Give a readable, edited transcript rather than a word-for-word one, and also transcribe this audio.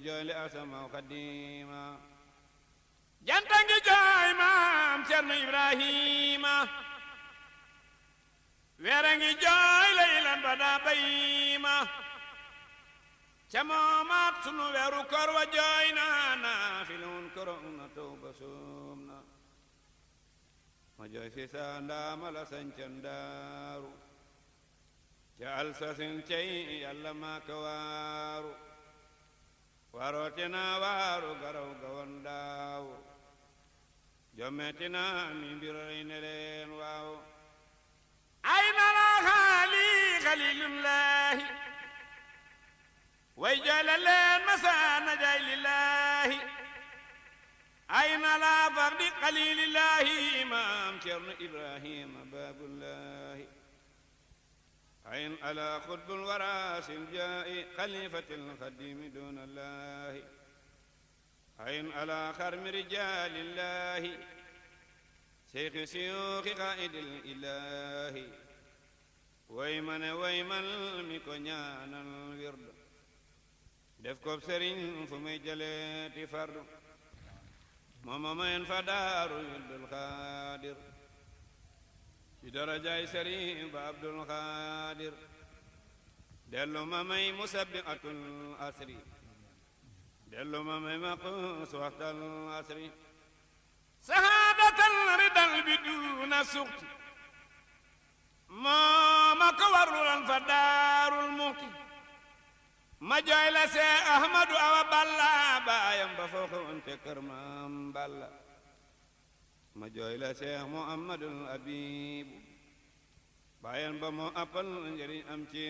jooy li asama xadima janta ngi jooy maam Cerno Ibrahima weera ngi jooy laylan ba daa bayima ca moomaat sunu weeru koor wa jooy na filun korom na tawba soom na ma jooy fi saa ndaama la sañcan daaru ca alsasin cey yàlla maa ka waaru warootina waaru garaw gawan daawu jommetina mi mbiray ne leen waaw ay nala xaali xalilullahi way jooyle leen masaana jaay lillahi ay nala fardi xalilillahi imaam Cerno Ibrahima baabullahi ayn ala xutbul warasil jaa'i xalifatil xadimi dunallahi ayn ala xarmi rijalillahi seyxi siyuuxi qaa'idil ilaahi way man mi ko ñaanal wirdu def ko sëriñ fu muy jëleeti fardu mooma mayen fa daaru Abdul Xaadir ci darajaay sëriñ ba Abdul Xaadir dellu ma may musabbihatul asri dellu ma may maqus waxtal asri sahaadatal ridal biduna suxti mooma ko warulan fa daarul muxti ma jooy la see Ahmadu Awa Balla baayam ba fooxa wante kër maam Balla ma jooy la see Muhammadul Abibu baayam ba moo appal njëriñ am ci